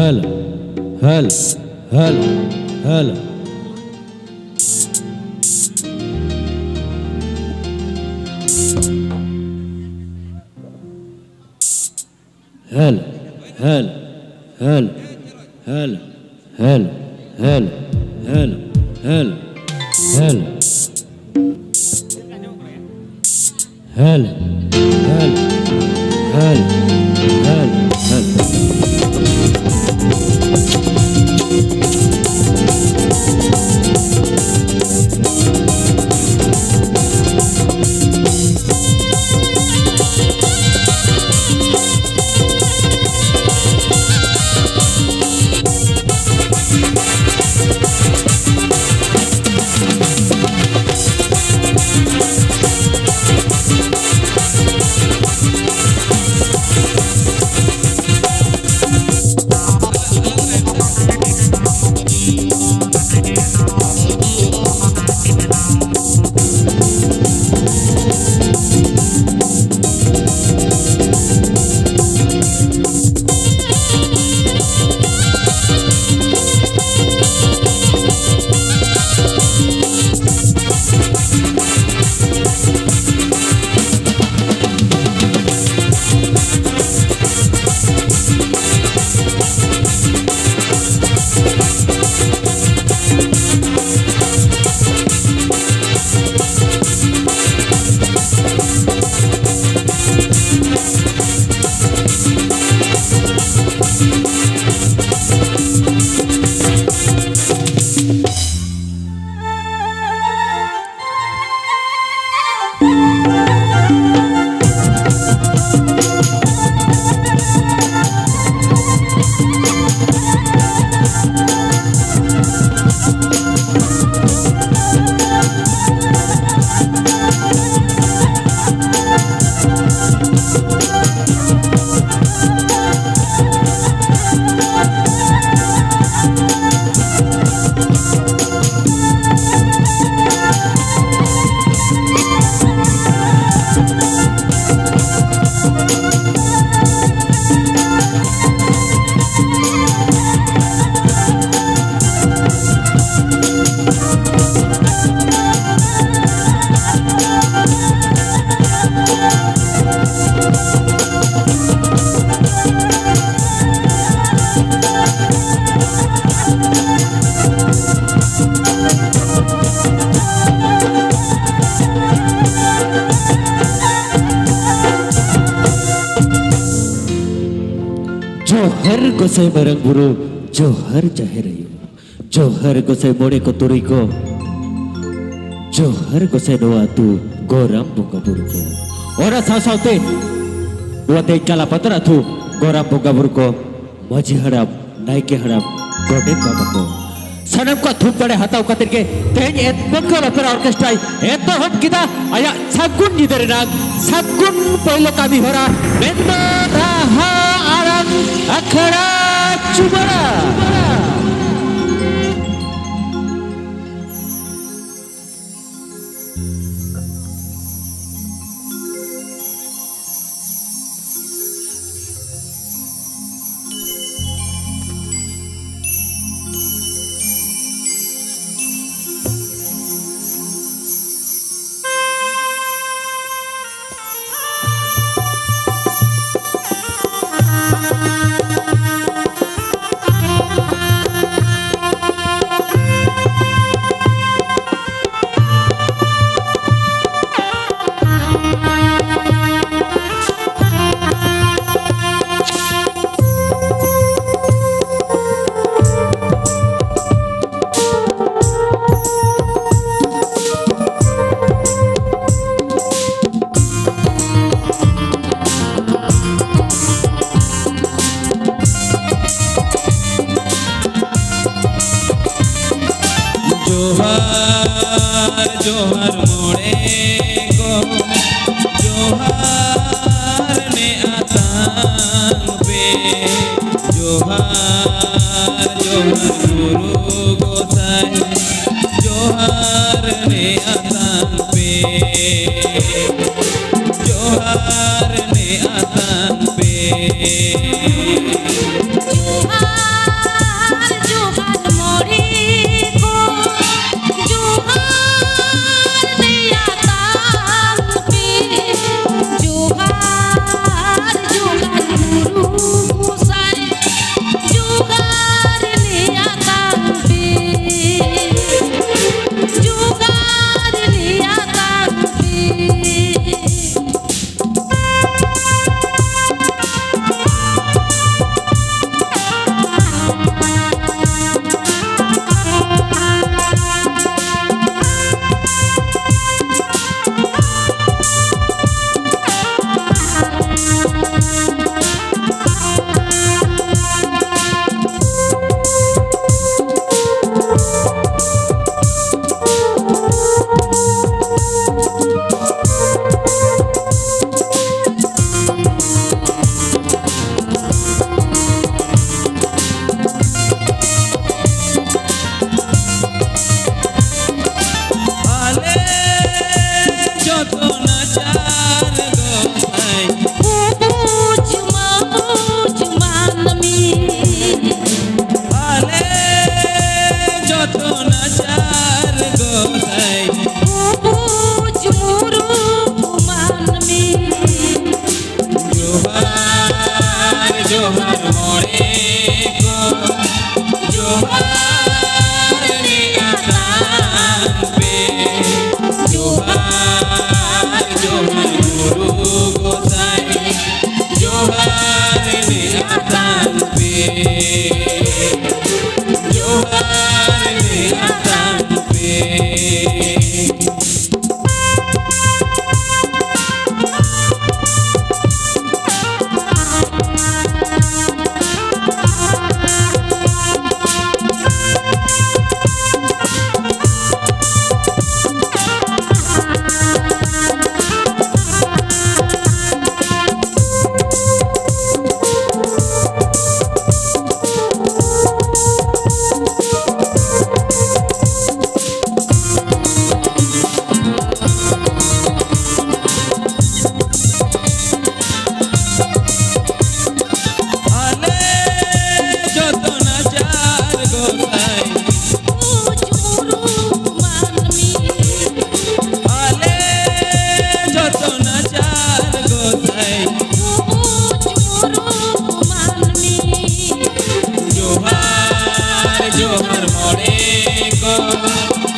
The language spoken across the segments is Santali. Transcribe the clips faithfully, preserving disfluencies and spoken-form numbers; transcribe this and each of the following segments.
Hello, hello, hello, hello. Hello, hello, hello, hello, hello, hello, hello, hello, hello. Hello, hello, hello, hello, hello. ᱜᱚᱸᱥᱟᱭ ᱢᱟᱨᱟᱝ ᱵᱩᱨᱩ, ᱡᱚᱦᱟᱨ ᱡᱟᱦᱮᱨ ᱟᱭᱳ, ᱡᱚᱦᱟᱨ ᱜᱚᱸᱥᱟᱭ ᱢᱚᱬᱮ ᱠᱚ ᱛᱩᱨᱩᱭ ᱠᱚ, ᱡᱚᱦᱟᱨ ᱜᱚᱸᱥᱟᱭ ᱱᱚᱣᱟ ᱟᱹᱛᱩ ᱜᱚᱨᱟᱢ ᱵᱚᱸᱜᱟ ᱵᱩᱨᱩ ᱠᱚ᱾ ᱚᱱᱟ ᱥᱟᱶ ᱥᱟᱶᱛᱮ ᱱᱚᱣᱟ ᱛᱮᱦᱮᱧ ᱠᱟᱞᱟᱯᱟᱛᱷᱚᱨ ᱟᱹᱛᱩ ᱜᱚᱨᱟᱢ ᱵᱚᱸᱜᱟ ᱵᱩᱨᱩ ᱠᱚ, ᱢᱟᱹᱡᱷᱤ ᱦᱟᱲᱟᱢ, ᱱᱟᱭᱠᱮ ᱦᱟᱲᱟᱢ, ᱜᱚᱰᱮᱛ ᱵᱟᱵᱟ ᱠᱚ, ᱥᱟᱱᱟᱢ ᱠᱚᱣᱟᱜ ᱛᱷᱩᱢ ᱫᱟᱲᱮ ᱦᱟᱛᱟᱣ ᱠᱟᱛᱮ ᱜᱮ ᱛᱮᱦᱮᱧ ᱮᱛᱚᱢ ᱠᱷᱚᱱ ᱚᱯᱮᱨᱟ ᱚᱨᱠᱮᱥᱴᱨᱟᱭ ᱮᱛᱚᱦᱚᱵ ᱠᱮᱫᱟ ᱟᱭᱟᱜ ᱥᱟᱹᱜᱩᱱ ᱧᱤᱫᱟᱹ ᱨᱮᱱᱟᱜ ᱥᱟᱹᱜᱩᱱ ᱯᱳᱭᱞᱳ ᱠᱟᱹᱢᱤ ᱦᱚᱨᱟ, ᱢᱮᱱᱫᱚ ᱨᱟᱦᱟ ᱟᱲᱟᱝ ᱟᱠᱷᱲᱟ ᱪᱩᱢᱟᱹᱲᱟ᱾ ᱡᱚᱦᱟᱨ, ᱡᱚᱦᱟᱨ ᱢᱚᱬᱮ ᱠᱚ, ᱡᱚᱦᱟᱨ ᱱᱮ ᱟᱛᱟᱝ ᱯᱮ᱾ ᱡᱚᱦᱟᱨ, ᱡᱚᱦᱟᱨ ᱜᱩᱨᱩ ᱜᱚᱸᱥᱟᱭ, ᱡᱚᱦᱟᱨ ᱱᱮ ᱟᱛᱟᱝ ᱯᱮ, ᱡᱚᱦᱟᱨ ᱱᱮ ᱟᱛᱟᱝ ᱯᱮ᱾ ᱡᱚᱦᱟᱨ, ᱡᱚᱦᱟᱨ ᱢᱚᱬᱮ ᱠᱚ, ᱡᱚᱦᱟᱨ ᱱᱮ ᱟᱛᱟᱝ ᱯᱮ᱾ ᱡᱚᱦᱟᱨ, ᱡᱚᱦᱟᱨ ᱜᱩᱨᱩ ᱜᱚᱸᱥᱟᱭ, ᱡᱚᱦᱟᱨ ᱱᱮ ᱟᱛᱟᱝ ᱯᱮ᱾ ᱡᱚᱦᱟᱨ ᱡᱚᱦᱟᱨ ᱜᱩᱨᱩ ᱜᱚᱸᱥᱟᱭ, ᱡᱚᱦᱟᱨ ᱟᱛᱟᱝ ᱯᱮ, ᱡᱚᱦᱟᱨ ᱟᱛᱟᱝ ᱯᱮ᱾ ᱟᱞᱮ ᱡᱚᱛᱚ ᱱᱟᱪᱟᱨ ᱜᱚᱸᱥᱟᱭ, ᱩᱪ ᱢᱩᱨᱩᱠ ᱢᱟᱹᱱᱢᱤ, ᱟᱞᱮ ᱡᱚᱛᱚ ᱱᱟᱪᱟᱨ ᱜᱚᱸᱥᱟᱭ, ᱩᱪ ᱢᱩᱨᱩᱠ ᱢᱟᱹᱱᱢᱤ᱾ ᱡᱚᱦᱟᱨ ᱡᱚᱦᱟᱨ ᱢᱚᱬᱮ ᱠᱚ,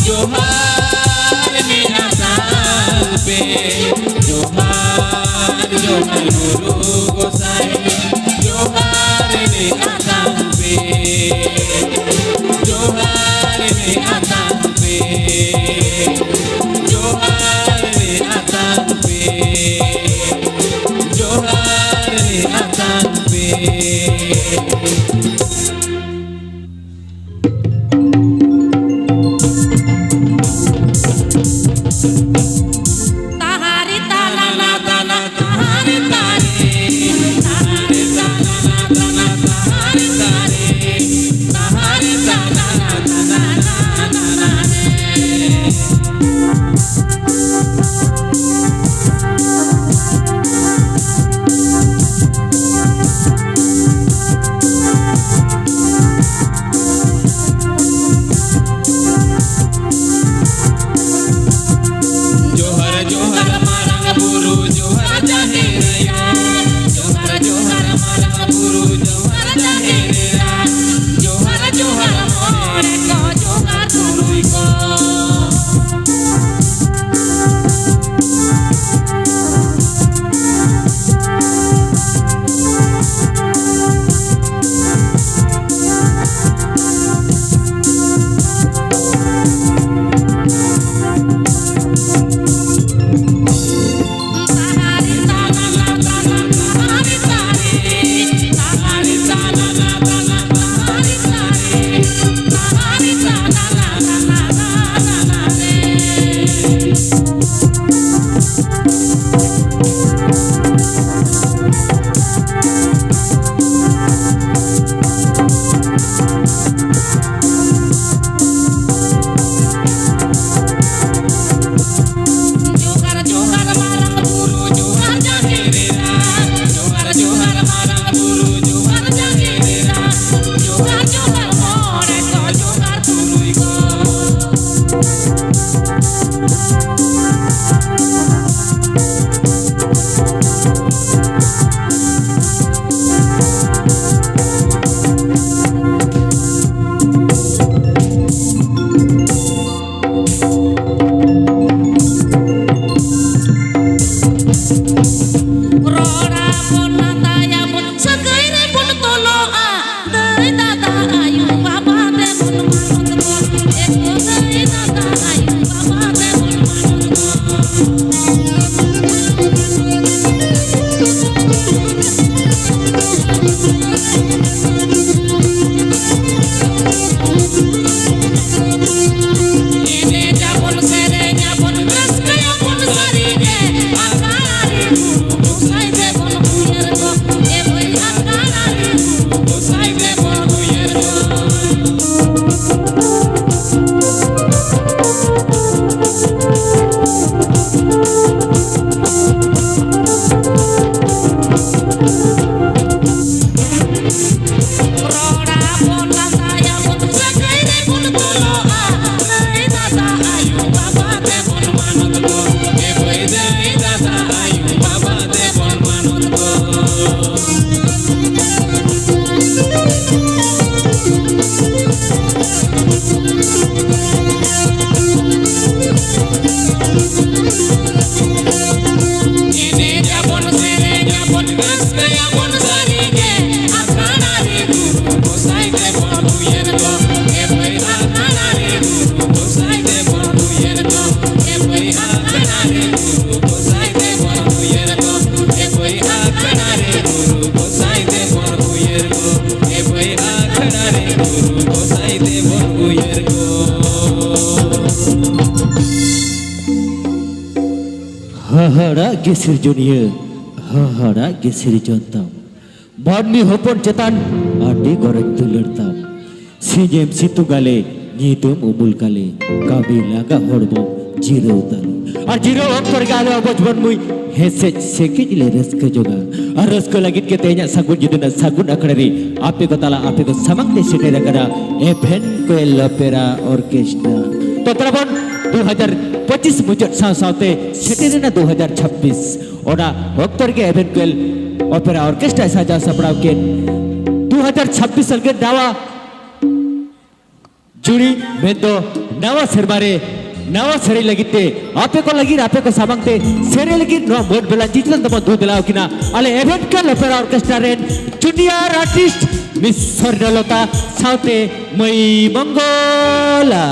ᱡᱚᱦᱟᱨ ᱢᱮ ᱟᱛᱟᱝ ᱯᱮ, ᱡᱚᱦᱟᱨ ᱡᱚᱦᱟᱨ ᱜᱩᱨᱩ ᱜᱚᱸᱥᱟᱭ, ᱡᱚᱦᱟᱨ ᱢᱮ ᱟᱛᱟᱝ ᱯᱮ, ᱡᱚᱦᱟᱨ ᱢᱮ ᱟᱛᱟᱝ ᱯᱮ, ᱡᱚᱦᱟᱨ ᱢᱮ ᱟᱛᱟᱝ ᱯᱮ, ᱡᱚᱦᱟᱨ ᱢᱮ ᱟᱛᱟᱝ ᱯᱮ᱾ ᱛᱟᱦᱟᱨᱤ ᱛᱟᱞᱟᱱᱟ ᱛᱟᱞᱟ ᱛᱟᱦᱟᱨᱤ ᱛᱟᱞᱤ ᱜᱚᱸᱥᱟᱭ ᱛᱮᱵᱚᱱ ᱩᱭᱦᱟᱹᱨ ᱠᱚ᱾ ᱦᱟᱦᱟᱲᱟᱜ ᱜᱮ ᱥᱤᱨᱡᱚᱱᱤᱭᱟᱹ, ᱦᱟᱦᱟᱲᱟᱜ ᱜᱮ ᱥᱤᱨᱡᱚᱱ ᱛᱟᱢ᱾ ᱢᱟᱹᱱᱢᱤ ᱦᱚᱯᱚᱱ ᱪᱮᱛᱟᱱ ᱟᱹᱰᱤ ᱜᱚᱨᱚᱡᱽ ᱫᱩᱞᱟᱹᱲ ᱛᱟᱢ᱾ ᱥᱤᱧᱮᱢ ᱥᱤᱛᱩᱝ ᱟᱞᱮ, ᱧᱤᱫᱟᱹᱢ ᱩᱢᱩᱞ ᱠᱟᱞᱮ, ᱠᱟᱹᱢᱤ ᱞᱟᱸᱜᱟ ᱦᱚᱲᱢᱚ ᱡᱤᱨᱟᱹᱣ ᱛᱟᱞᱮ᱾ ᱟᱨ ᱡᱤᱨᱟᱹᱣ ᱚᱠᱛᱚ ᱨᱮᱜᱮ ᱟᱞᱮ ᱟᱵᱚ ᱡᱤᱵᱚᱱ ᱢᱩᱭ ᱦᱮᱸᱥᱮᱡ ᱥᱮᱠᱮᱡ ᱞᱮ ᱨᱟᱹᱥᱠᱟᱹ ᱡᱚᱝᱟ᱾ ᱟᱨ ᱨᱟᱹᱥᱠᱟᱹ ᱞᱟᱹᱜᱤᱫ ᱜᱮ ᱛᱮᱦᱮᱧᱟᱜ ᱥᱟᱹᱜᱩᱱ ᱧᱤᱫᱟᱹ ᱨᱮᱱᱟᱜ ᱥᱟᱹᱜᱩᱱ ᱟᱠᱷᱲᱟ ᱨᱮ ᱟᱯᱮ ᱠᱚ ᱛᱟᱞᱟ ᱟᱯᱮ ᱠᱚ ᱥᱟᱢᱟᱝ ᱛᱮ ᱥᱮᱴᱮᱨ ᱟᱠᱟᱱᱟ ᱮᱵᱷᱮᱱ ᱠᱚᱭᱮᱞ ᱚᱯᱮᱨᱟ ᱚᱨᱠᱮᱥᱴᱨᱟ᱾ ᱛᱚ ᱛᱟᱵᱚᱱ ᱫᱩ ᱦᱟᱡᱟᱨ ᱯᱚᱸᱪᱤᱥ ᱢᱩᱪᱟᱹᱫ ᱥᱟᱶ ᱥᱟᱶᱛᱮ ᱥᱮᱴᱮᱨ ᱮᱱᱟ ᱫᱩ ᱦᱟᱡᱟᱨ ᱪᱷᱟᱵᱵᱤᱥ᱾ ᱚᱱᱟ ᱚᱠᱛᱚ ᱨᱮᱜᱮ ᱮᱵᱷᱮᱱ ᱠᱚᱭᱮᱞ ᱚᱯᱮᱨᱟ ᱚᱨᱠᱮᱥᱴᱨᱟ ᱥᱟᱡᱟᱣ ᱥᱟᱯᱲᱟᱣ ᱠᱮᱫ ᱫᱩ ᱦᱟᱡᱟᱨ ᱪᱷᱟᱵᱵᱤᱥ ᱥᱟᱞ ᱜᱮ ᱱᱟᱣᱟ ᱡᱩᱲᱤ ᱢᱮᱱᱫᱚ ᱱᱟᱣᱟ ᱥᱮᱨᱢᱟ ᱨᱮ ᱱᱟᱣᱟ ᱥᱮᱨᱮᱧ ᱞᱟᱹᱜᱤᱫ ᱛᱮ ᱟᱯᱮ ᱠᱚ ᱞᱟᱹᱜᱤᱫ, ᱟᱯᱮ ᱠᱚ ᱥᱟᱢᱟᱝ ᱛᱮ ᱥᱮᱨᱮᱧ ᱞᱟᱹᱜᱤᱫ ᱱᱚᱣᱟ ᱢᱚᱡᱽ ᱵᱮᱞᱟ ᱡᱤᱛᱞᱟᱱ ᱫᱚᱵᱚᱱ ᱫᱩ ᱫᱮᱞᱟᱣ ᱠᱤᱱᱟ ᱟᱞᱮ ᱮᱵᱷᱮᱱ ᱠᱚᱭᱮᱞ ᱚᱯᱮᱨᱟ ᱚᱨᱠᱮᱥᱴᱨᱟ ᱨᱮᱱ ᱡᱩᱱᱤᱭᱟᱨ ᱟᱨᱴᱤᱥᱴ ᱢᱤᱥ ᱥᱚᱨᱱᱚᱞᱚᱛᱟ ᱥᱟᱶᱛᱮ ᱢᱟᱹᱭ ᱢᱚᱝᱜᱚᱞᱟ᱾